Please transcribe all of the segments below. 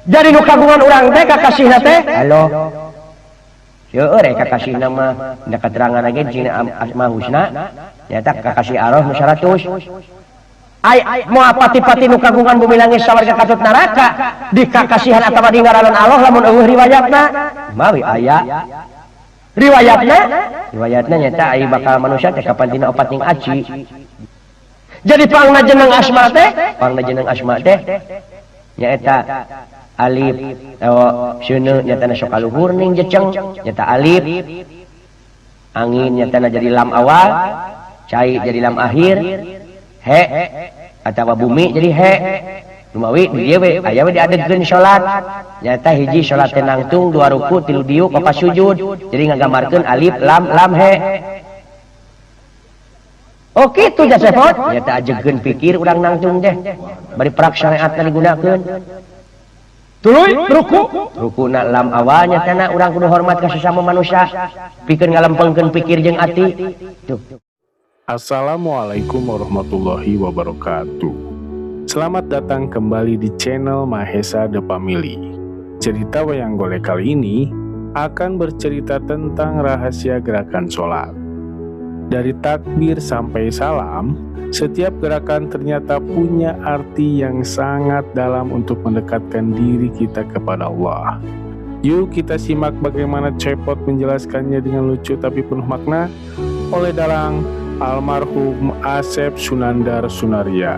Jadi nu kagungan urang teh kakasihna teh halo. Seueur kakasihna mah dina katerangan lagi cina Asma Husna nyata kakasih Allah nu 100. Ai moal pati-pati nu kagungan bumi langit sawarga katut neraka di kakasihan atawa di ngaranan Allah lamun eueuh riwayatna mawi aya riwayatna riwayatna nyata ai bakal manusia teh kapan tina opat ning aci. Jadi pangna jeneng asma teh pangna jeneng asma teh nyaeta alif seuneu nyatana sok kaluhur ning jeceng nyata alif angin nyatana jadi lam awal cai jadi lam akhir he atawa bumi jadi he lumawi di dieu we aya we diadegkeun salat nyata hiji salat teh nangtung dua ruku tilu diuk opat sujud jadi ngagambarkeun alif lam lam he. Oh kitu jasepot nyata ajegeun pikir urang nangtung teh bari prak syariatna digunakeun. Tuluy ruku rukuna lam awal nyatana urang kudu hormat ka sesama manusia pikeun ngalempengkeun pikir jeung ati. Tuh. Assalamualaikum warahmatullahi wabarakatuh. Selamat datang kembali di channel Mahesa The Family. Cerita wayang golek kali ini akan bercerita tentang rahasia gerakan sholat. Dari takbir sampai salam, setiap gerakan ternyata punya arti yang sangat dalam untuk mendekatkan diri kita kepada Allah. Yuk kita simak bagaimana Cepot menjelaskannya dengan lucu tapi penuh makna oleh dalang almarhum Asep Sunandar Sunarya.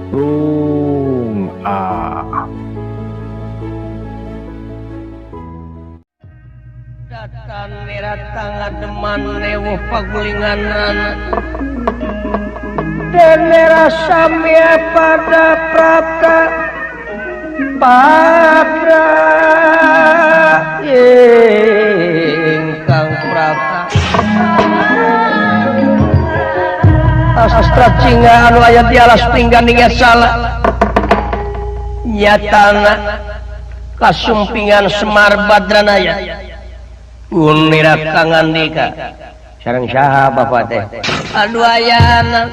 Rung A. Datan nera deman newuh pagulingan rana dan nera samya pada prapta patra ingkang prapta astra cinga anu aya di alas pinggan ning salah nyatana kasumpingan Semar Badranaya unira kangandika sareng saha bapak teh aduh ayana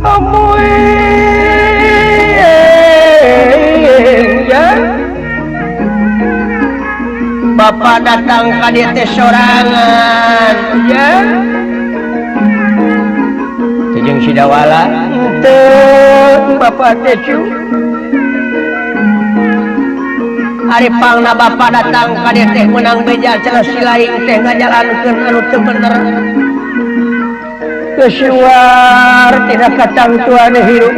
amuy bapak datang ka dieu teh sorangan ya jeung Sidawala teu bapak teh cu ari pangna bapak datang ka dieu teh meunang beja cenah si laing teh ngajalankeun anu teu bener kesuar tina katangtuan hirup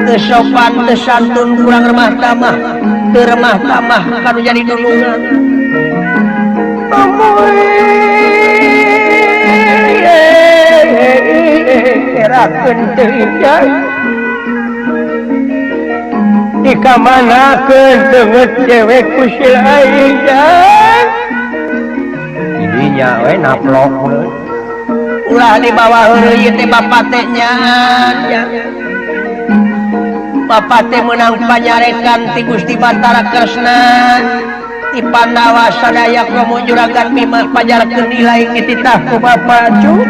teu sopan teu santun kurang remah tamah teu remah tamah kanu jadi dulungan amuy erakeun teu dikamanakeun deungeut cewek ku si laing didinya we naplok ulah dibawa heureuy teh bapak teh nyaan bapak teh meunang panyarekan ti Gusti Batara Kresna ti Pandawa sadaya komo juragan Bima pajarkeun ilaing dititah ku bapak cu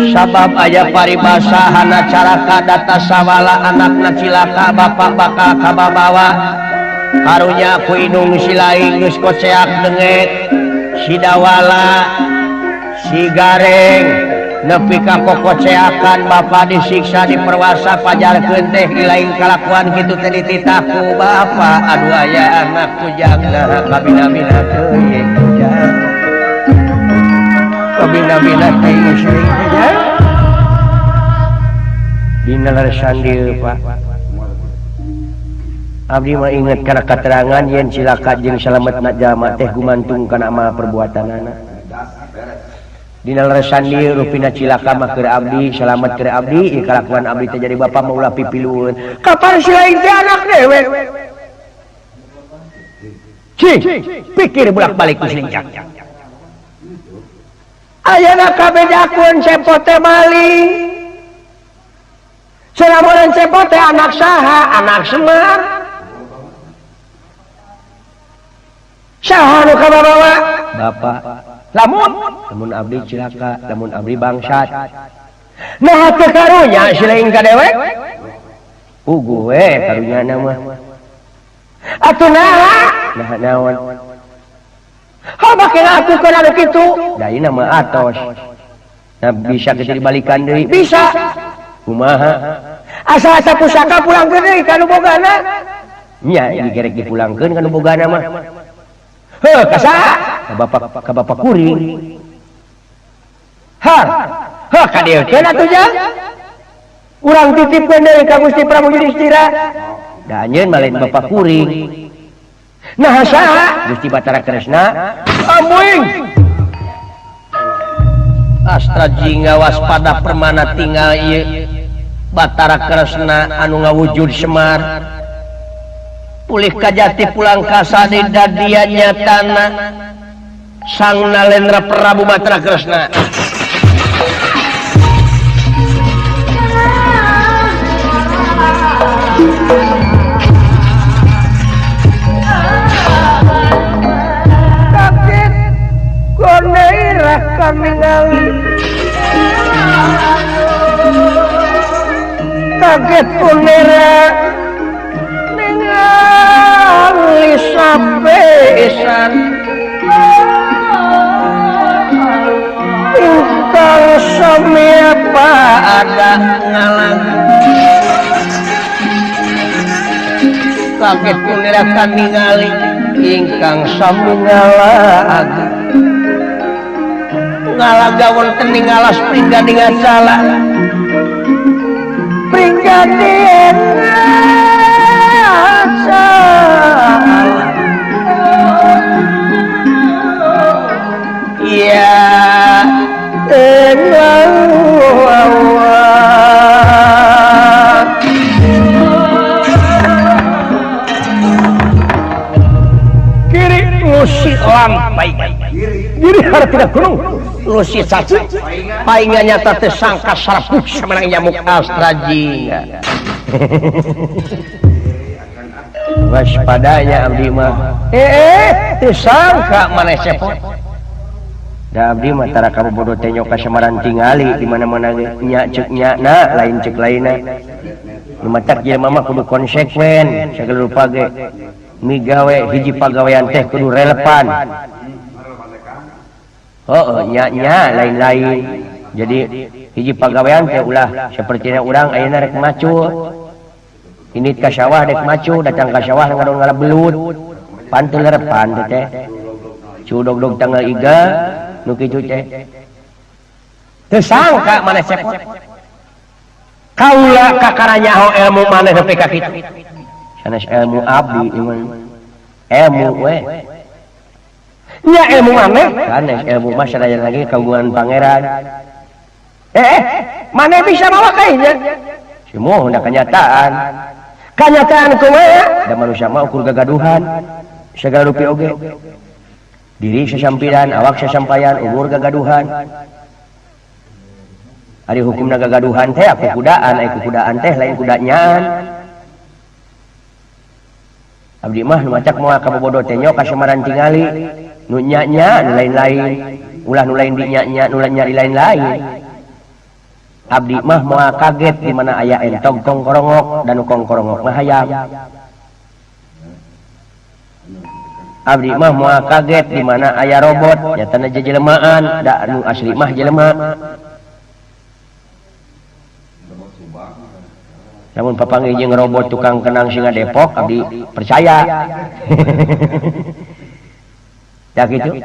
sabab aya paribasa hana caraka data sawala anakna cilaka bapak bakal kababawa karunya ku indung si laing geus koceak dengek Sidawala si Gareng nepi ka kokoceakan bapak disiksa diperwasa pajarkeun teh ilaing kalakuan kitu teh dititah ku bapak aduh aya anak kujangna kabina-bina teuing kujang kabina-bina teuing dina leresan dieu Pak abdi mah inget kana katerangan yen cilaka jeung salametna jalma teh gumantung kana amal perbuatanana. Dina leresan dieu rupina cilaka mah keur abdi salamet keur abdi ieu kalakuan abdi teh jadi bapa mah ulah pipilueun kapan si lain teh anak dewek cing pikir bolak-balik ku silincak ayeuna kabedakeun cepot teh maling selamunan cepot teh anak saha anak Semar saha nu kababawa bapak lamun lamun abdi cilaka lamun abdi bangsat nah teu karunya si lain ka dewek Puguh we karunya mah. Atuh naha? Nah naon? Ha make ngalakukeun anu kitu? Da ieu mah atos. Nah bisa kitu dibalikan deui? Bisa. Kumaha? Asa-asa pusaka pulangkeun deui ka nu bogana. Nya digerek dipulangkeun ka nu bogana mah. Heuh ka saha? Ka bapak kuring. Har. Heuh ka dieukeun atuh jang. Urang titipkeun deui ka Gusti Prabu Yudhistira. Da anjeun mah lain bapak kuring. Nah saha? Gusti Batara Kresna. Amuing. Astra jingga waspada permana tinggal ieu Batara Kresna anu ngawujud Semar. Pulih kajati pulang kasadi dadia nyatana Sang Nalendra Prabu Batara Kresna. Kaget koneirah kamingali. Kaget konera ningali sapesan ingkang samiapa ada ngalang. Kaget konera kamingali ingkang sami ngalaga ngalaga wonten ing alas pringgading acala pringgading acala ya kiri lusi lampai kiri harap tidak gunung lusi caci paingan nyata tersangka sarapuk semenang nyamuk Astra Jingga. Waspadanya abdi mah tersangka maneh cepot. Da abdi mah tara kabodo teh nyoka samaran tingali di mana-mana ge nya ceuk nya na lain ceuk lainna. Nu matak jelema mah kudu konsekuen sagala rupa ge. Migawe hiji pagawean teh kudu relevan. Oh, nya nya lain-lain. Jadi hiji pagawean teh ulah sapertina urang ayeuna rek macul. Ini ka sawah rek macul, datang ka sawah ngadon ngala belut. Pantul repan teh. Cudog-dog tanggal iga nu kitu teh. Teu sangka maneh cepot. Kaula kakaranyaho ilmu maneh nepi ka kitu. Sanes ilmu abdi ieu mah. Ilmu we. Nya ilmu maneh sanes ilmu mah sadaya lagi kagungan pangeran. Maneh bisa mawa kayaknya. Semua udah kenyataan. Kenyataan kumaha? Da manusia mah ukur gagaduhan. Segala rupi oge. Diri sasampiran, awak sasampayan, umur gagaduhan. Ari hukumna gagaduhan teh kukudaan, ai kukudaan teh lain kudanyaan. Abdi mah nu macak moal kabobodo teh nyo ka samaran tingali. Nu nya-nya nu lain-lain, ulah nu lain di nya-nya, nu lain nya di lain-lain. Abdi mah moal kaget di mana aya entog kongkorongok dan nu kongkorongok mah hayam. Abdi mah moal kaget di mana aya robot nyatana jejelemaan da nu asli mah jelema. Namun papanggih jeung robot tukang kenang singa Depok abdi percaya. Ya gitu.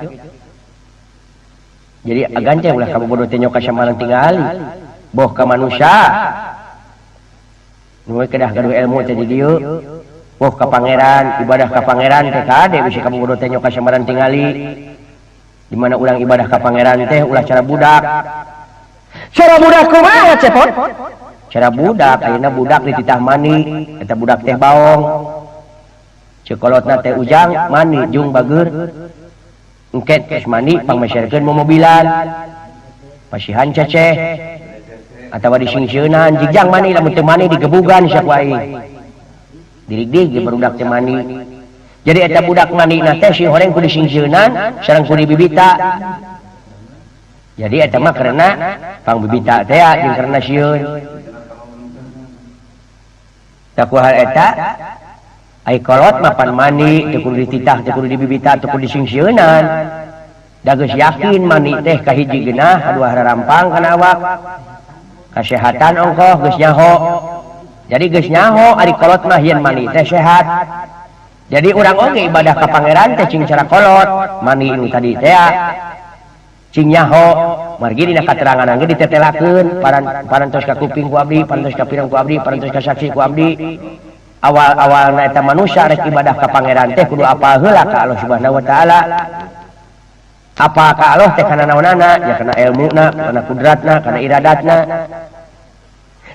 Jadi agan teh ulah kabobodo teh nyoka samaran tingali. Boh ka manusia. Nu kedah gaduh ilmu teh di dieu. Boh ka pangeran, ibadah ka pangeran teh kade bisi kabobodo teh nyoka samaran tingali. Di mana urang ibadah ka pangeran teh ulah cara budak. Cara budak kumaha cepot? Cara budak ayeuna budak dititah mani, eta budak teh baong. Cekolotna teh ujang mani jung bageur. Engket geus mani pangmeserkeun momobilan. Pasihan ceceh. Atawa disingsieunan jigjang mani lamun teu mani digebugan sia ku aing. Dirig-dig ge barudak teh mani. Jadi eta budak manina teh si horeng ku disingsieunan sareng ku dibibita. Jadi eta mah karena pangbibita teh jeung karena sieun. Tak ku hal eta ai kolot mapan mani teu kudu dititah teu kudu dibibitan teu kudu disingsieunan. Da geus yakin mani teh kahiji geunah kadua harampang kana awak. Kasehatan ongkoh geus nyaho. Jadi geus nyaho ari kolot mah yen mani teh sehat. Jadi urang oge ibadah ka pangeran teh cing cara kolot mani nu tadi teh cing nyaho margi dina katerangan ge ditetelakeun parantos ka kuping ku abdi parantos ka pirang ku abdi parantos ka saksi ku abdi. Awal-awalna eta manusia rek ibadah ka pangeran teh kudu apal heula ka Allah Subhanahu wa taala. Apa ka Allah teh kana naonana ya kana ilmuna kana kudratna kana iradatna.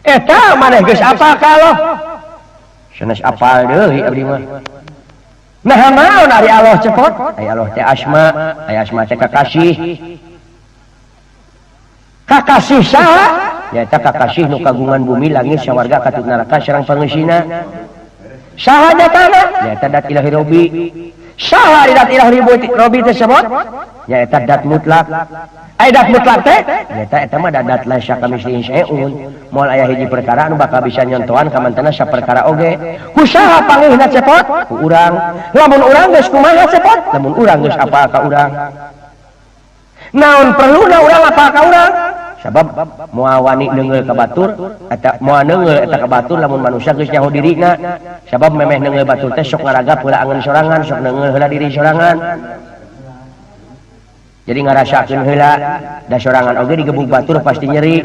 Eta maneh geus apal ka Allah sanes apal deui abdi mah. Nah naon ari Allah cepot? Ai Allah teh asma, ai asma teh kakasih. Kakasih saha? Nyaeta kakasih nu kagungan bumi langit sawarga katut neraka sareng pangeusina. Saha nyatana? Nyaeta dat ilahi robi. Saha ari dat ilahi robi teh sebot? Nyaeta dat mutlak. Ai dat mutlak teh? Nyaeta eta mah dat laisa kamislihi syai'un. Moal aya hiji perkara anu bakal bisa nyontohan ka mantena saperkara oge. Ku saha panggihna cepot? Ku urang. Lamun urang geus kumaha cepot? Lamun urang geus apal ka urang. Naon perluna urang apal ka urang? Sabab moal wani neungeul ka batur eta moal neungeul eta ka batur lamun manusia geus nyaho dirina. Sabab memeh neungeul batur teh sok ngaragap heula angeun sorangan, sok neungeul heula diri sorangan. Jadi ngarasakeun heula da sorangan oge digebug batur pasti nyeri.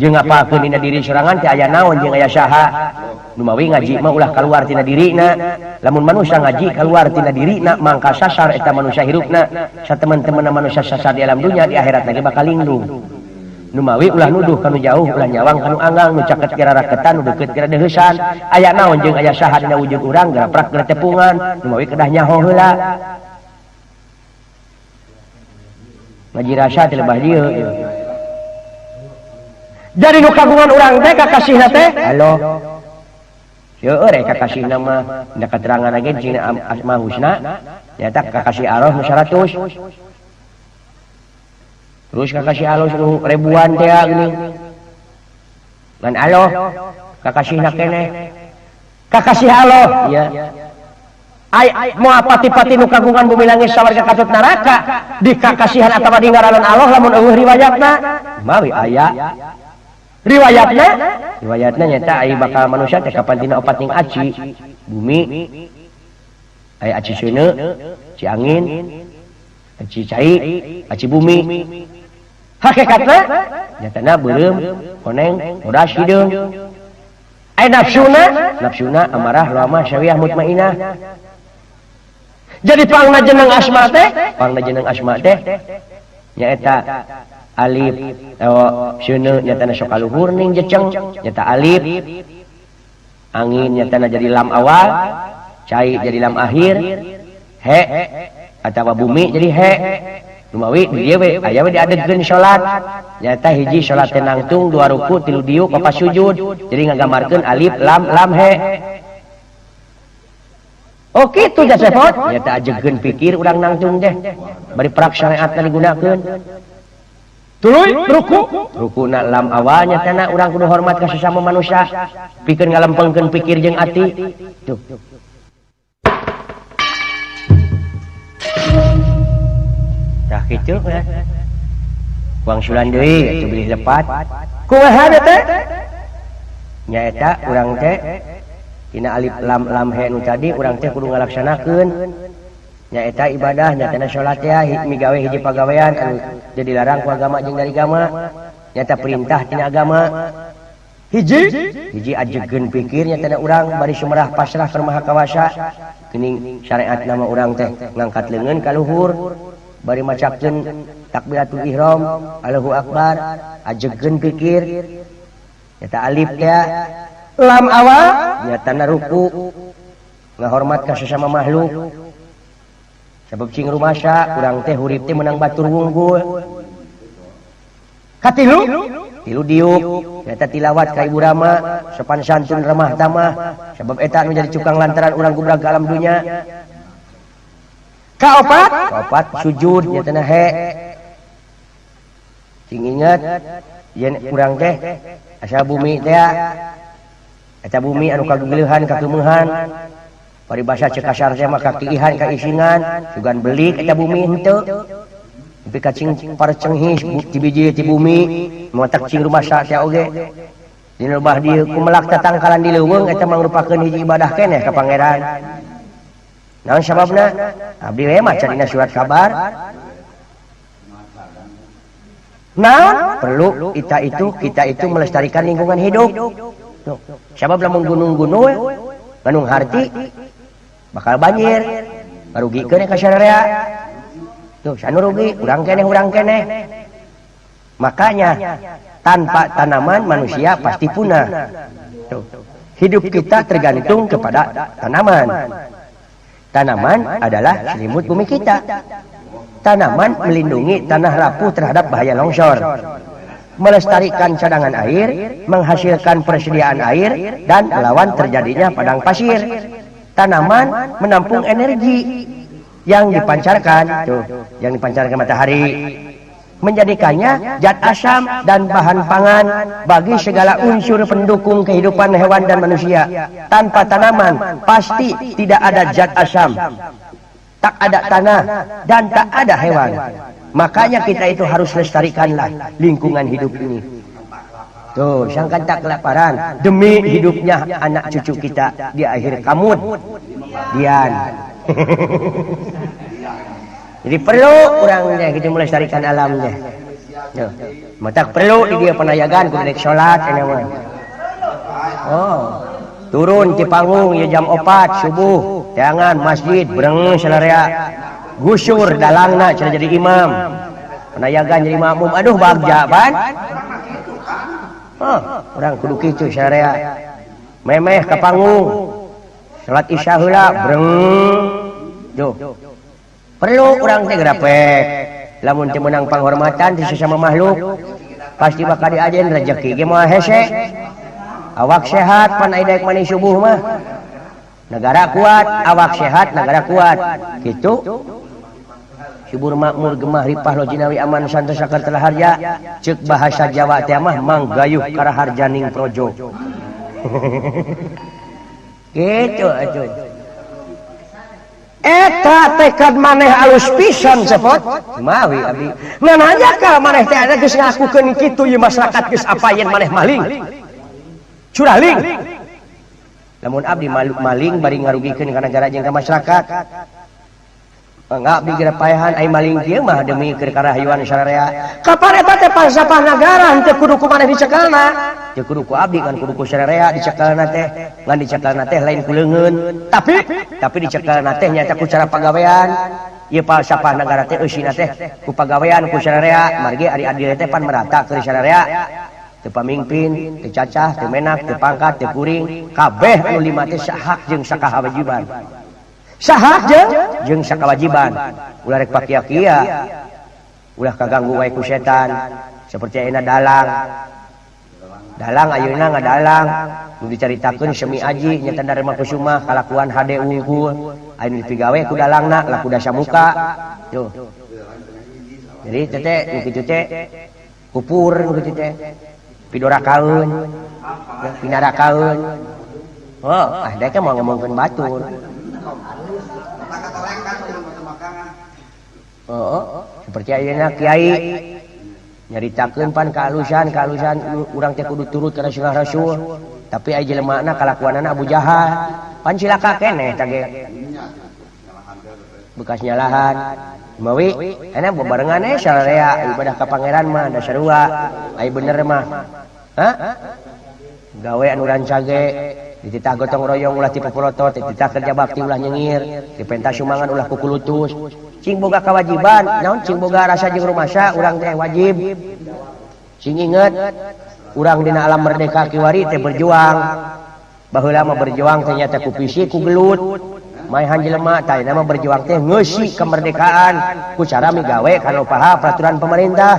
Jeung ngapalkeun dina diri sorangan teh aya naon jeung aya saha. Numawi ngaji mah ulah kaluar tina dirina. Lamun manusia ngaji kaluar tina dirina mangka sasar eta manusia hirupna. Sateman-temanna manusia sasar di alam dunya di akhirat lagi bakal linglung. Numawi ulah nuduh kanu jauh ulah nyawang kanu anggang nu caket kira raketan nu deukeut kira deuheusan. Aya naon jeung aya saha dina wujud urang garaprak gara tepungan. Numawi kedah nyaho heula. Ngaji rasa teh lebah dieu. Jadi nu kagungan urang teh kakasihna teh halo. Seueur eh kakasihna mah dina katerangan ge cing asma husna nyaeta kakasih Allah nu 100. Terus kakasih Allah nu ribuan teh geuning. Ngan Allah kakasihna keneh. Kakasih Allah ya. Ai moal pati-pati nu kagungan bumi langit sawarga katut neraka di kakasihan atawa di ngaranan Allah lamun eueuh riwayatna mawi aya. Riwayatna riwayatna nyaeta ai bakal manusia teh kapan tina opat ning aci bumi ai aci seuneu aci angin aci cai aci bumi hakikatna nyatana beureum koneng bodas hideung ai nafsuna nafsuna amarah lamah syawiyah mutmainah. Jadi pangna jeneng asma teh pangna jeneng asma teh nyaeta alif seuneu nyatana sok kaluhur ning jeceng nyata alif angin nyatana jadi lam awal cai jadi lam akhir he atawa bumi jadi he lumawi di dieu we aya we diadegkeun salat nyata hiji salat teh nangtung dua ruku tilu diuk opat sujud jadi ngagambarkeun alif lam lam he. Oh kitu jasepot nyata ajegeun pikir urang nangtung teh bari prak syariatna digunakeun. Tuluy ruku rukuna lam awalnya tanah urang kudu hormat ka sesama manusia pikeun ngalempengkeun pikir jeung ati tuh. Tah kitu ya. Wangsulan deui atuh bilih lepat. Kumaha teh? Nyaeta urang teh dina alif lam lam he nu tadi urang teh kudu ngalaksanakeun. Nyaeta ibadah nyatana salat ya migawe hiji pagawean anu teu dilarang ku agama jeung dari agama nyata perintah tina agama hiji hiji ajegeun pikir nyatana urang bari sumerah pasrah ka Maha Kawasa geuning syariat nama urang teh ngangkat leungeun ka luhur bari macakeun takbiratul ihram Allahu akbar ajegeun pikir nyata alif teh lam awal nyatana ruku ngahormat ka sesama makhluk. Sabab cing rumasa urang teh hurip teh menang batur wungkul. Katilu tilu diuk nyata tilawat ka ibu rama sopan santun remah tamah sabab eta anu jadi cukang lantaran urang gubrak ka alam dunya. Kaopat kaopat sujud nyatana he. Cing inget yen urang teh asal bumi teh Eta bumi anu kageuleuhan kakeumeuhan paribasa cek kasar teh mah kakiihan kaisingan sugan belik eta bumi henteu nepi ka cing parcenghis ti biji ti bumi motak cing rumasa teh oge dina lebah dieu kumelak tatangkalan di leuweung eta mangrupakeun hiji ibadah keneh ka pangeran. Naon sababna? Abdi we maca dina surat kabar. Nah, perlu kita itu melestarikan lingkungan hidup. Tuh. Sabab lamun gunung-gunung ngandung harti bakal banjir, ngarugikeun ka sararea. Tuh, sanu rugi, urang keneh. Makanya tanpa tanaman manusia pasti punah. Tuh. Hidup kita tergantung kepada tanaman. Tanaman adalah selimut bumi kita. Tanaman melindungi tanah rapuh terhadap bahaya longsor, melestarikan cadangan air, menghasilkan persediaan air, dan melawan terjadinya padang pasir. Tanaman menampung energi yang dipancarkan, tuh, yang dipancarkan matahari, menjadikannya zat asam dan bahan pangan bagi segala unsur pendukung kehidupan hewan dan manusia. Tanpa tanaman pasti tidak ada zat asam, tak ada tanah, dan tak ada hewan. Makanya kita itu harus lestarikanlah lingkungan hidup ini. Tuh, sangkan tak kelaparan demi hidupnya anak cucu kita di akhir kamut. Dian. Jadi perlu orangnya gitu melestarikan alamnya. Tuh. Matak perlu di dia penayagan kudu rek salat cenah mah. Oh, turun ti panggung ya jam 4 subuh, jangan masjid breng salarea. Gusur dalangna cenah jadi imam. Penayagan jadi makmum. Aduh bagja pan. Oh, urang kudu kitu salarea. Memeh ka panggung. Salat isya heula breng. Tuh. Perlu urang teh grapek. Lamun teu meunang panghormatan ti sesama makhluk, pasti bakal diajen rezeki ge moal hese. Awak sehat pan aya daek mani subuh mah. Negara kuat, awak sehat negara kuat. Kitu. Subur makmur gemah ripah lo jinawi aman santosa kerta harja. Ceuk bahasa Jawa teh mah manggayuh karaharjaning projo. Kitu atuh. Eta tekad maneh alus pisan sepot mawi abi ngan aja ka maneh teh ada geus ngakukeun kitu ieu masyarakat geus apayeun maneh maling curaling. Lamun abdi maling bari ngarugikeun ka nagara jeung ka masyarakat, enggak abdi geura paehan ai maling kieu mah demi keur karahayuan sararea. Kapan eta teh falsafah nagara henteu kudu ku maneh dicekelna, teu kudu ku abdi kan kudu ku sararea dicekelna teh, ngan dicekelna teh lain ku leungeun, tapi dicekelna teh nyaeta ku cara pagawean. Ieu falsafah nagara teh eusina teh ku pagawean ku sararea, margi ari adil teh pan merata keur sararea. Teu pamingpin, teu cacah, teu menak, teu pangkat, teu kuring, kabeh anu lima teh sahak jeung sakawajiban. Sahak jeung sakawajiban. Ulah rek pakia-kia, ulah kaganggu wae ku setan. Seperti ayeuna dalang. Dalang ayeuna ngadalang, nu dicaritakeun semi aji nyata Dharma Kusuma kalakuan hade unggul, aya nu dipigawe ku dalangna laku dasa muka. Tuh. Jadi teh nu kitu teh kupur nu kitu teh. Pidorakaeun, pinarakaeun. Oh, ah dek mau ngomongkeun batur. Oh, seperti ayeuna kiai nyaritakeun pan kaalusan urang teh kudu turut kana sunnah Rasul, tapi aya jelemana kalakuanana Abu Jahal, pan cilaka keneh tah ge. Bekas nyalahan. Mawi, enak bebarengan sararea ibadah ka pangeran mah da sarua, ai bener mah. Hah? Gawe anu rancage, dititah gotong royong ulah tipu polotot, dititah kerja bakti ulah nyengir, dipenta sumangan ulah kukulutus. Cing boga kewajiban, naon cing boga rasa jeung rumasa urang teh wajib. Cing inget urang dina alam merdeka kiwari teh berjuang. Baheula mah berjuang teh nyata ku fisik ku gelut. Maehan jelema tah ayeuna mah berjuang teh ngeusi kemerdekaan ku cara migawe kana upaha peraturan pemerintah.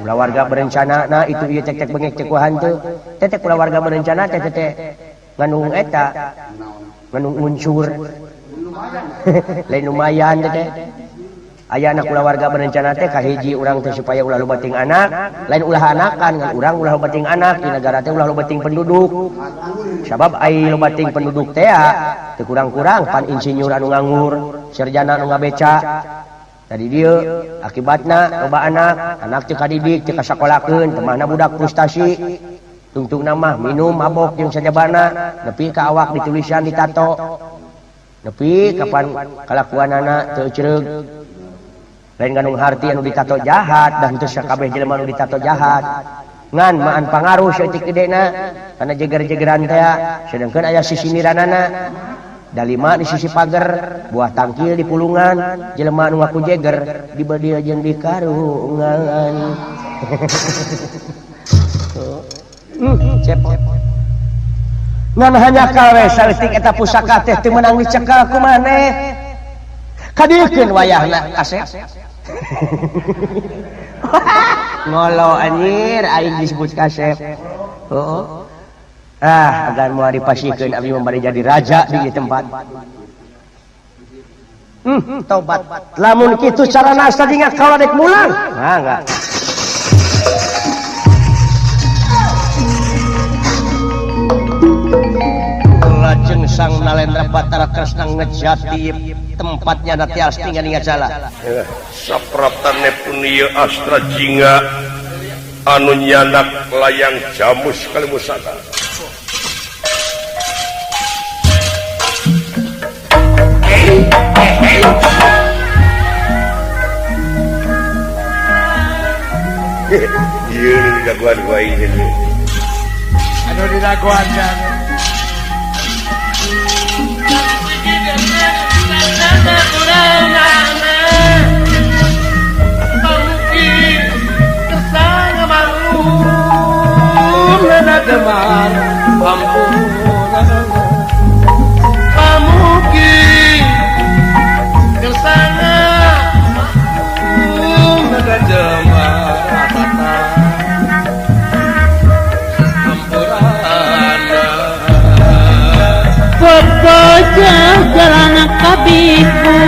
Kulawarga berencana nah itu ieu cek-cek bengek cek ku hantu. Teh teh kulawarga berencana teh teh ngandung eta ngandung unsur. Lain lumayan teh teh. Aya anak kulawarga berencana teh kahiji urang teh supaya ulah loba teuing anak, lain ulah anakan ngan urang ulah loba teuing anak di negara teh ulah loba teuing penduduk. Sabab ai loba teuing penduduk teh teu kurang-kurang pan insinyur anu nganggur, sarjana anu ngabeca. Tadi dieu akibatna loba anak, anak teu kadidik, teu kasakolakeun, temahna budak frustasi. Tungtungna mah minum mabok jeung sajabana, nepi ka awak ditulisan ditato. Nepi kapan kalakuanana teu ecereug. Lain ngandung harti anu ditato jahat dan teu sakabeh jelema anu ditato jahat. Ngan maan pangaruh saeutik gedena kana jeger-jegeran teh, sedengkeun aya sisiniranana. Dalima di sisi pagar, buah tangkil di pulungan, jelema anu ngaku jeger dibadieu jeung di karungan. Cepot. Ngan hanya kawe saeutik eta pusaka teh teu meunang dicekel ku maneh. Kadieukeun wayahna kasep. Ngolo anjir aing disebut kasep. Heeh. Ah, agar moal dipasihkeun abdi mah bari jadi raja di tempat. Tobat. Lamun kitu carana sadinga kaula dek mulang. Mangga. Lajeng Sang Nalendra Batara Kresna ngejati tempatnya natias tinggal jala. Sapraptane pun ieu astra jingga anu nyandak layang jamus kalimusaka. Ieu nu didagoan ku aing ini. Anu didagoan jan. Jalan kabiku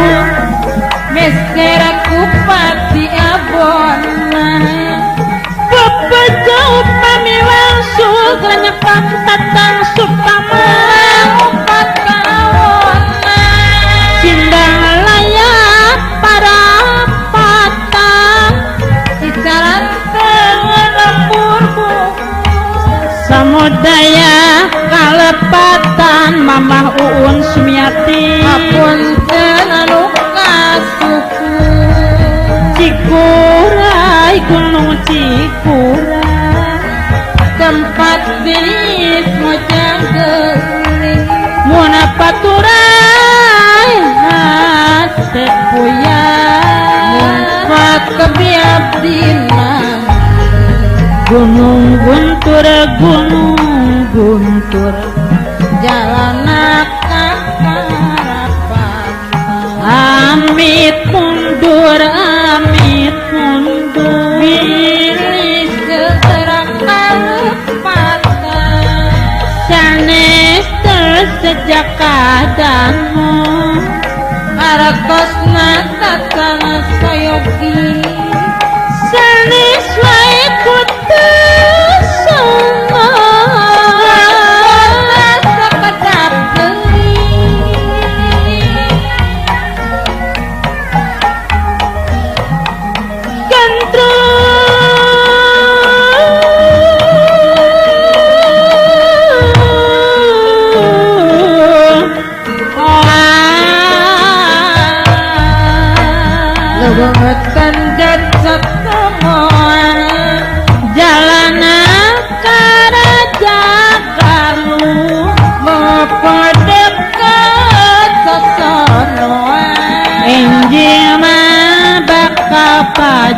mesera kupati abona bebejo upami langsung lenyepam tatang supama upat kawona sindang layak para patang di jalan tengah lembur samudaya kalepatan Mamah Uun Sumiati apunten anu kasuku Cikuray Gunung Cikuray tempat bilis mojang geulis munapaturay hate puyang mumpat kebiabdina Gunung Guntur Gunung Guntur jalana kakarapan amit mundur milis gerak kalepatan sanes sejak kadanmu artosna tatana sayogi sanes wae kutu songo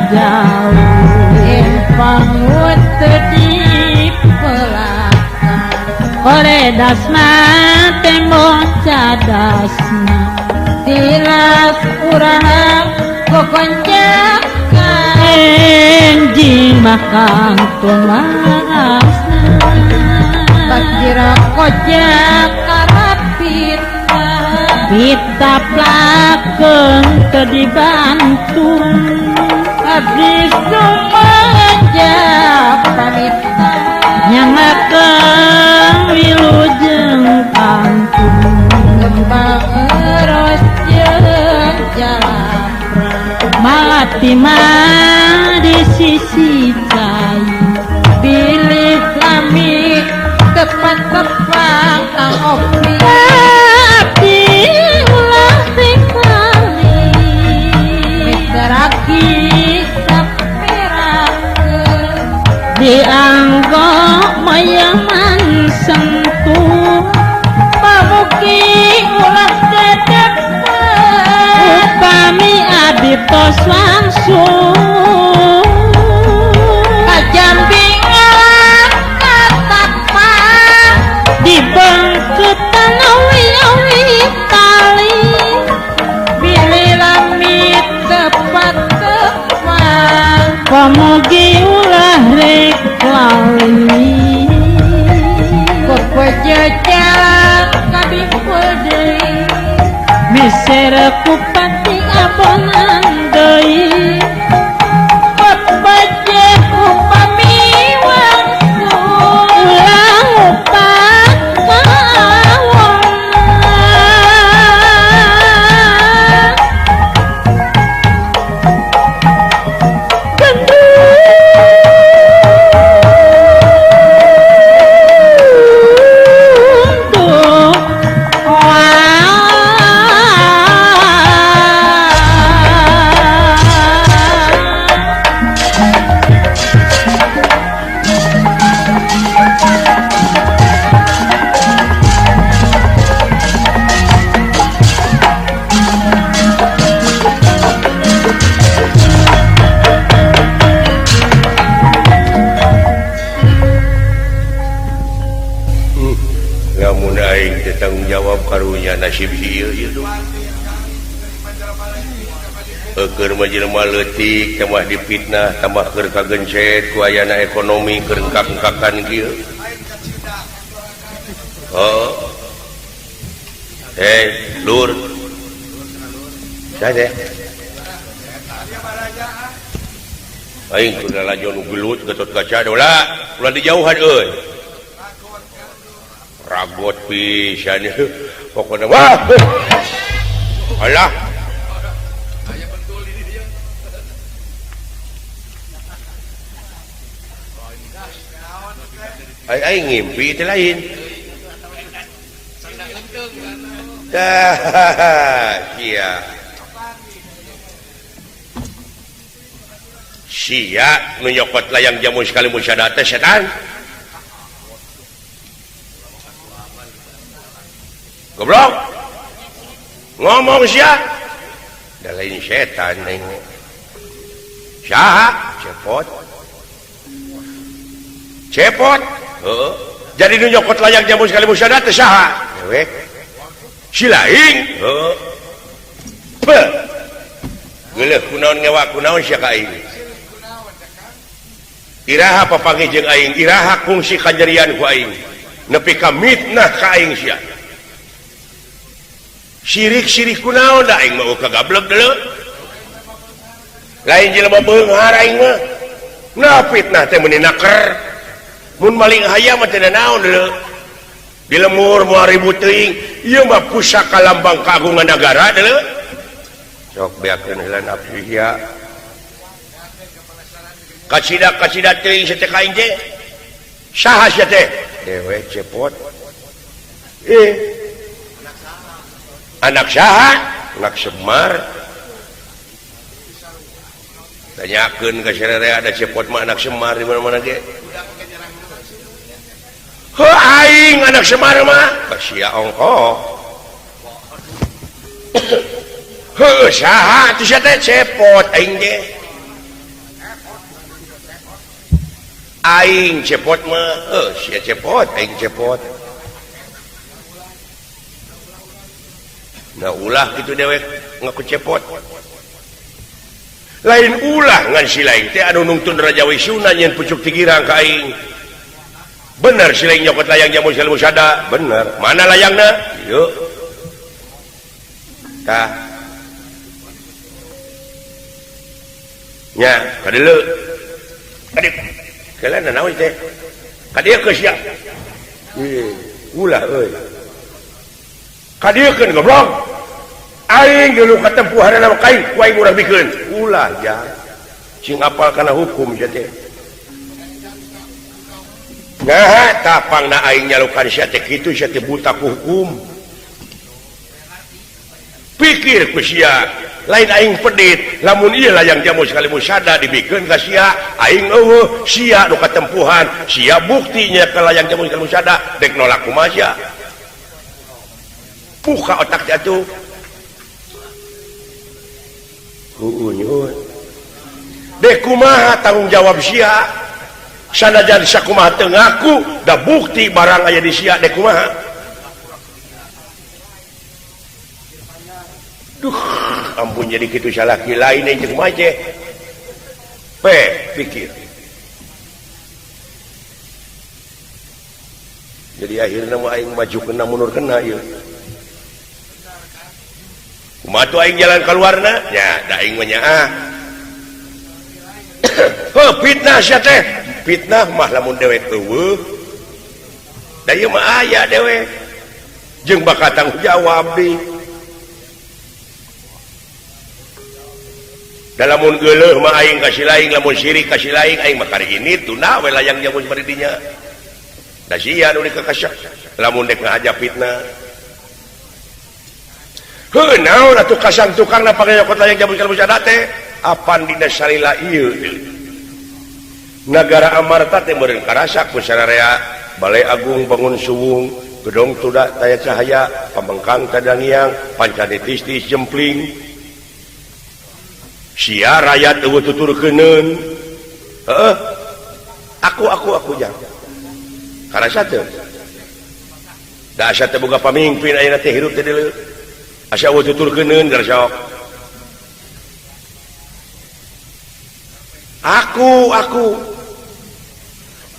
jauh empangut di pelakang koredasna tembok cadasna tilas urang kokoncakan enjing makan tumasna bakira kojak karapita. Ditaplakeun teu dibantu abdi sumaja pamita nyangakeun wilujeng pantun kembang eros jeung jalapra malati mah di sisi cai bilih lami tepat-tepang kang opi abdi ulah tinggali misteraki saperakeun dianggo mayaman sentuh pamuki ulah dedep upami abdi tos langsung kajambi ngalah katapang dibengketan awi-awi tali bilih lami tepat tepang pamugi ulah rek lali pejejalan kabimpul deui miser kupati abonan deui pepeje upami wangsul ulah ngupat kawona. Gendung Lamun aing teu tanggung jawab karunya nasib ieu ieu tuh. Keur mah jelema leutik tambah dipitnah tambah keur kagencet ku ayana ekonomi keur engkak-engkakan kieu. Oh. Hei, lur. Saha teh? Aing kudu lalajo nu gelut Gatot Kaca ulah, ulah dijauhan euy. Ragot pisan pokokna wah. Alah. Ai aing ngimpi teh lain. Tah, sia. Sia nu nyokot layang jamu sekali musyada teh setan. Goblok. Ngomong sia. Da lain setan lain. Saha? Cepot. Cepot. Heeh. Jadi nu nyokot layang jamu sekali musyada teh saha? Dewek. Si lain. Heeh. Beuh. Geuleuh kunaon ngewa kunaon sia ka aing. Iraha papanggih jeung aing, iraha kungsi kajarian ku aing. Nepi ka mitnah ka aing sia. Sirik-sirik kunaon da aing mah kagablek deuleu. Lain jelema beunghar aing mah. Nah fitnah teh meuni naker. Mun maling hayam mah teu naon deuleu. Di lemur moal ribut teuing, ieu mah pusaka lambang kagungan nagara deuleu. Sok beakeun heula nafsu sia. Kacida-kacida teuing sia teh ka aing teh. Saha sia teh? Dewe cepot. Anak saha? Anak Semar. Tanyakeun ka sararea ada cepot mah anak Semar di mana-mana ge. Heuh aing anak Semar mah. Sia ongkoh. Heuh saha atuh sia teh cepot aing ge. Aing cepot mah. Heuh sia cepot aing cepot. Nah ulah gitu dewek ngaku cepot. Lain ulah ngan si lain teh anu nungtun Raja Wisuna nyeun pucuk tigirang ka aing. Bener si lain nyokot layang jamu musada, bener. Mana layangna? Ieu. Tah. Nya, ka dieu. Ka dieu. Keula naon teh? Ka dieu ke sia. Ulah euy. Ka dieu keun goblok. Aing geuleuh katempuhanna mah kaing ku aing urang bikeun. Ulah ja. Sing apal kana hukum sia teh. Nah, tapangna aing nyalukan sia teh kitu sia teh buta ku hukum. Pikir ku sia, lain aing pedit, lamun ieu layang jamu sekali musada dibikeun ka sia, aing eueuh sia nu katempuhan, sia buktinya ka layang jamu sekali musada dek nolak kumaha sia. Buka otak teh atuh. Heueuh nyuhun. Dek kumaha tanggung jawab sia? Sanajan sakumaha teu ngaku, da bukti barang aya di sia dek kumaha? Duh, ampun jadi kitu salaki lain jeung maje. Pe, pikir. Jadi akhirna mah aing maju kena mundur kena ieu. Kumaha tuh aing jalan keluarna? Ya, da aing mah nyaah. Heuh, fitnah sia teh. Fitnah mah lamun dewek eueuh. Da ieu mah aya dewek. Jeung bakal tanggung jawab deui. Lamun geuleuh mah aing kasih lain, lamun sirik kasih lain, aing mah kari ini tuna we layang jamu bari dinya. Da sia nu dikakasya. Lamun dek ngahaja fitnah. Heuh naon atuh kasang tukangna pangnyokot layang jamu kalbu sada teh? Apan dina salila ieu Nagara Amarta teh meureun karasa ku sararea Balai Agung Bangun Suwung, Gedong Tuda Taya Cahaya, Pamengkang Tadangiang, Pancane Tistis Jempling. Sia rakyat eueuh tuturkeuneun. Heeh. Aku jang. Karasa teu. Da asa teh boga pamimpin ayeuna teh hirup teh deuleu. Asa eueuh tuturkeuneun geus sok. Aku.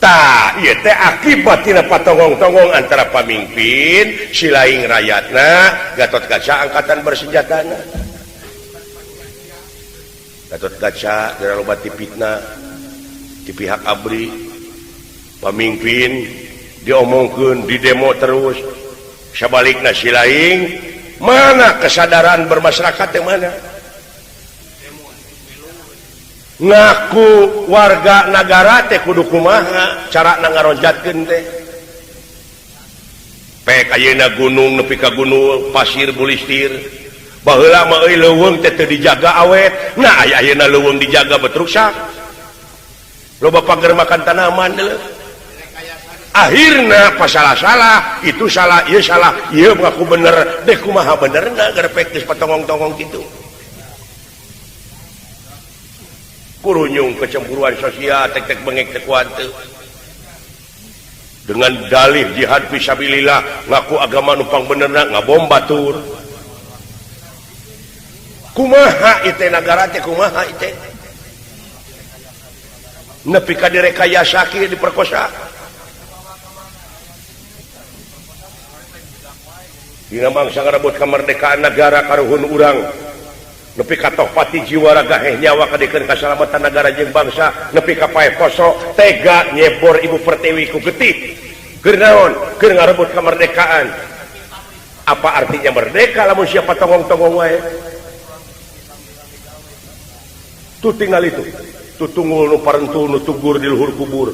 Tah, ieu teh akibat tina patonggong-tonggong antara pamimpin, si laing rakyatna, Gatot Kaca angkatan bersenjatana. Gatot Kaca gara loba ti fitnah di pihak ABRI, pamimpin diomongkeun, di demo terus. Sabalikna si laing, mana kesadaran bermasyarakat yang mana? Ngaku warga nagara teh kudu kumaha cara ngaronjatkeun teh. Pek ayeuna gunung nepi ka gunung pasir bulistir. Baheula mah euy leuweung teh teu dijaga awet. Nah aya ayeuna leuweung dijaga bet rusak. Loba pager makan tanaman deuleu. Akhirna pasalah-salah, itu salah, ieu salah, ieu ngaku bener, deh kumaha benerna gerpek geus patongong-tongong kitu. Kurunyung kecemburuan sosial tek-tek bengek teh kuante. Dengan dalih jihad fisabilillah ngaku agama numpang benerna ngabom batur. Kumaha ieu teh nagara teh kumaha ieu teh? Nepi ka direkayasa kieu diperkosa. Dina mangsa ngarebut kemerdekaan negara karuhun urang. Nepi ka tohpati jiwa raga heh nyawa kadikeun kasalamatan negara jeung bangsa, nepi ka paeh poso tega nyebor ibu pertiwi ku getih. Keur naon? Keur ngarebut kemerdekaan. Apa artinya merdeka lamun siapa tonggong-tonggong wae? Tuh tinggal itu. Tutungul nu parentul nu tugur di luhur kubur.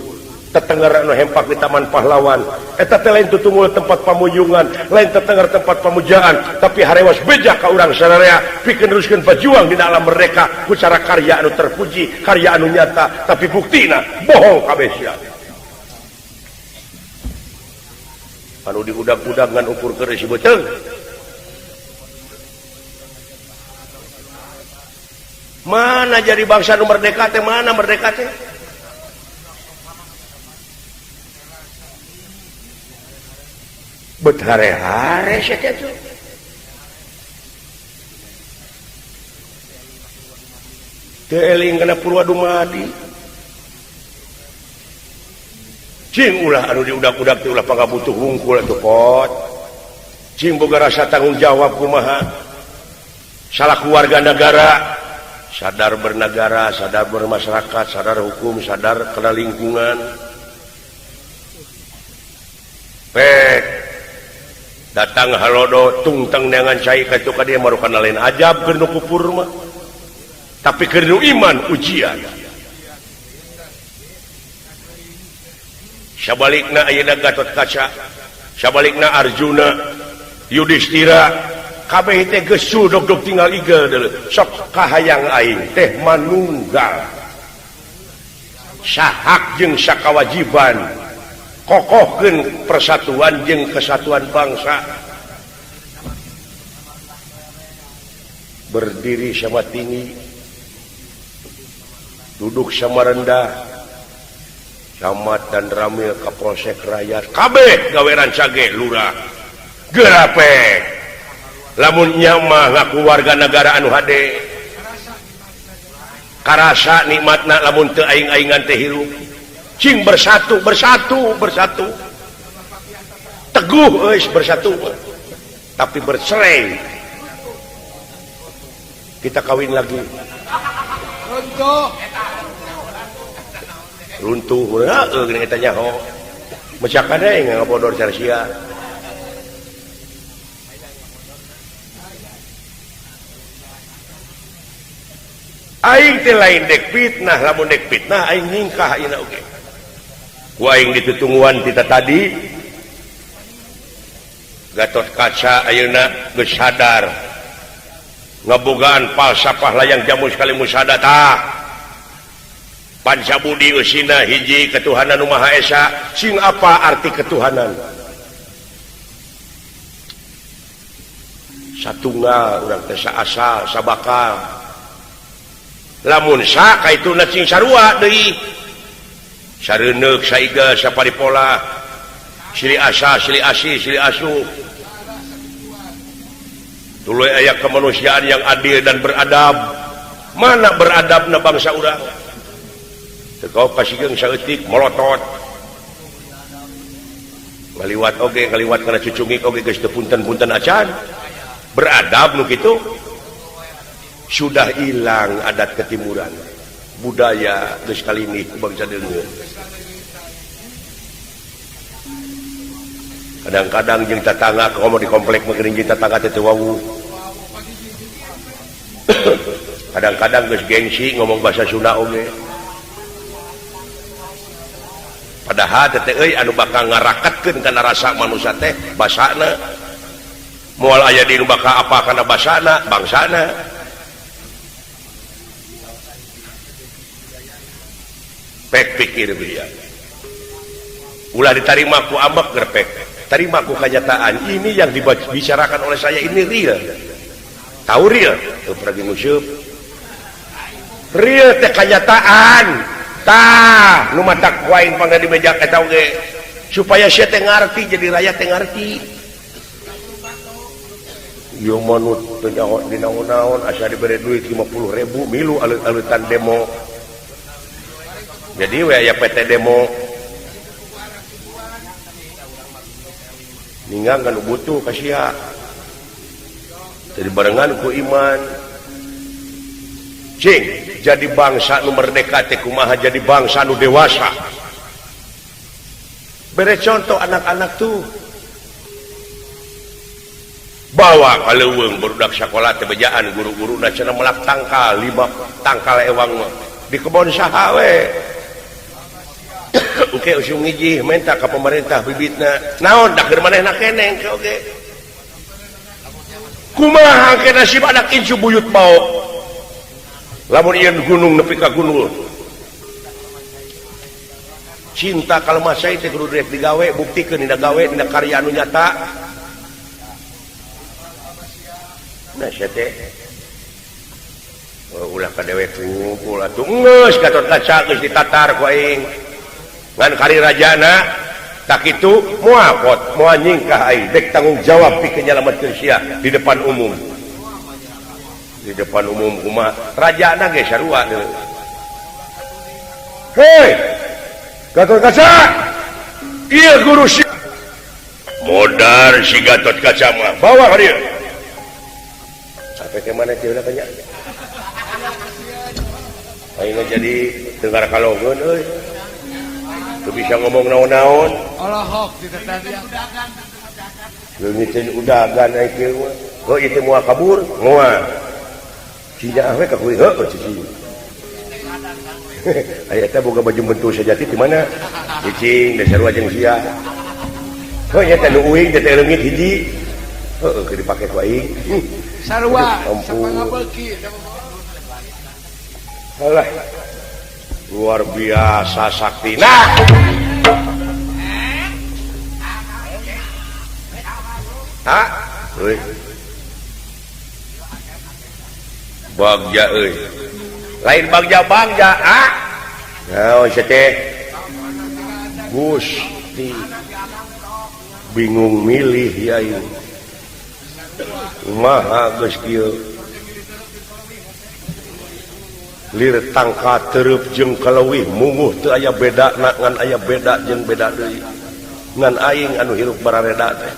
Tetengger anu hempak di Taman Pahlawan. Eta teh lain tutungul tempat pamuyungan, lain tetengger tempat pamujaan, tapi harewas beja ka urang sararea pikeun neruskeun pajuang dina alam merdeka ku cara karya anu terpuji, karya anu nyata, tapi buktina bohong kabeh sia. Anu diudag-udag ngan ukur keur si beuteung. Mana jadi bangsa nu merdeka teh, mana merdeka teh? Bet hare-hare sia teh tuh. Teu eling kana Purwa Dumadi. Cing ulah anu diudag-udag teh ulah pangabutuh hungkul atuh pot. Cing boga rasa tanggung jawab kumaha. Salah warga negara sadar bernegara, sadar bermasyarakat, sadar hukum, sadar kena lingkungan. Pek datang halodo tungteng dengan cai ka itu ka dia marukan lain ajab keur nu kufur mah. Tapi keur nu iman ujian. Sabalikna ayeuna Gatot Kaca, sabalikna Arjuna, Yudhistira, kabeh teh geus dog-dog tinggal igel deuleu. Sok kahayang aing teh manunggal. Sahak jeung sakawajiban kokohkeun persatuan jeung kesatuan bangsa. Berdiri sama tinggi, duduk sama rendah. Camat dan Ramil Kapolsek rakyat kabeh gawe rancage lurah gerapek lamun nyamah ngaku warga negara anu hade karasa nikmatna lamun teu aing-aingan teh hirup cing bersatu bersatu bersatu teguh euy bersatu tapi bercerai kita kawin lagi runtuh runtuh heeh geuning eta nyaho mecakan deui ngabodor sia. Aing teh lain dek fitnah, lamun dek fitnah aing nyingkah ayeuna oge. Ku aing ditutungguan tita tadi Gatot Kaca ayeuna geus sadar ngabogaan falsafah layang jamu sekali musada tah. Panca budi usina hiji ketuhanan nu Maha Esa sing apa arti ketuhanan satunggal urang teh saasal sabakal lamun sa kaituna cing sarua deui sareuneuk saiga saparipola silih asa silih asih silih asuh tuluy aya kemanusiaan yang adil dan beradab mana beradabna bangsa urang kau kasihkeun saeutik molotot ngaliwat oge ngaliwat kana cucungik oge geus teu punten-punten acan beradab nu kitu sudah hilang adat ketimuran budaya geus kalimih ku bangsa deungeun kadang-kadang jeung tatangga komo di komplek mah geuning jeung tatangga teh teu wawuh kadang-kadang geus gengsi ngomong bahasa Sunda oge padahal teh euy anu bakal ngaraketkeun kana rasa manusia teh basana moal aya di nu bakal apa kana basana bangsana pek pikir bieu ulah ditarima ku ambek gerpek tarima ku kenyataan ini yang dibicarakan oleh saya ini real tahu real teu pergi nguseup real teh kenyataan tah nu matak ku aing pangga di meja eta oge supaya sia teh ngarti jadi rakyat teh ngarti ieu mah nu teu nyaho di naon-naon asa dibere duit 50.000 milu aleutan demo jadi we aya PT demo ninggang kan butuh ka sia jadi barengan ku iman cing jadi bangsa nu merdeka teh kumaha jadi bangsa nu dewasa bere contoh anak-anak tuh bawa ka leuweung barudak sakola teh bejaan guru-guruna cenah melak tangkal 5 tangkal ewang mah di kebon saha we oke usung ngijih minta ka pemerintah bibitna naon da keur manehna keneng ke oge kumaha ke nasib anak incu buyut mau lamun ieu gunung nepi ka gunung cinta kalau masa teh kudu rek digawe buktikeun dina gawe dina karya anu nyata nah sia teh ulah ka dewek kumpul atuh geus Gatot Kaca geus ditatar ku aing ngan kari rajana tak kitu moal pot moal nyingkah aing dek tanggung jawab pikeun nyalametkeun sia di depan umum di depan umum kumaha rajana ge sarua deui hei Gatot Kaca ieu guru si modar si Gatot Kaca mah bawa ka dieu Peke mana teh ulah banyak. Aing jadi dengar kalongeun euy. Teu bisa ngomong naon-naon. Olohok di leungiteun udagan aing kieu mah. Heuh ieu teh moal kabur, moal. Cina we ka kuring heuh cicing. Aya teh boga baju bentul sejati di mana? Cicing da sarua jeung sia. Heuh nya teh nu uing teh leungit hiji. Heuh keur dipake ku aing. Sarua sapangabeuki. Alah. Luar biasa sakti. Nah. Ha? Euy. Bagja euy. Lain bagja-bagja, ah. Naon sia teh? Gusti. Bingung milih ya ieu. Maha geus kieu. Lir tangka tereup jeung kaleuwih munguh teu aya bedana ngan aya beda jeung beda deui. Ngan aing anu hirup barareda teh.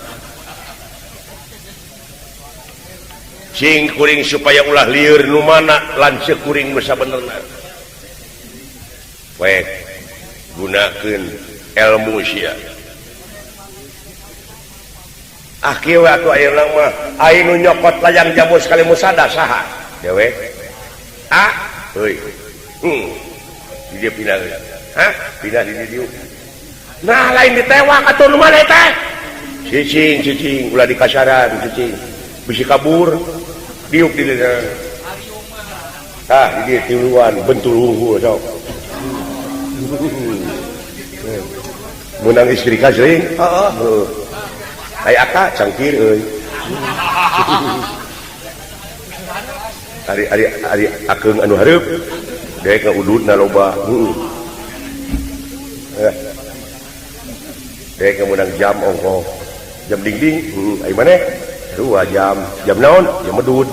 Cing kuring supaya ulah lieur nu mana lanceuk kuring nu sabenerna. Wek gunakeun ilmu sia. Ah kieu we atuh ayeuna mah aing nu nyokot layang jamu sekali musada saha? Dewek. Ah, euy. Di dieu pindah. Hah? Pindah di dieu. Nah, lain ditewak atuh nu mana teh? Cicing, cicing, ulah dikasaran, cicing. Bisi kabur diuk di dieu. Tah, di dieu tiluan bentul unggul sok. Menang istri ka sering? Heeh. Aya aka cangkir euy. Ari ari ari akeung anu hareup deui ka ududna loba. Heeh. Deui ka meunang jam ongkoh. Jam dingding, heeh, ai maneh? 2 jam. Jam naon? Jam medud.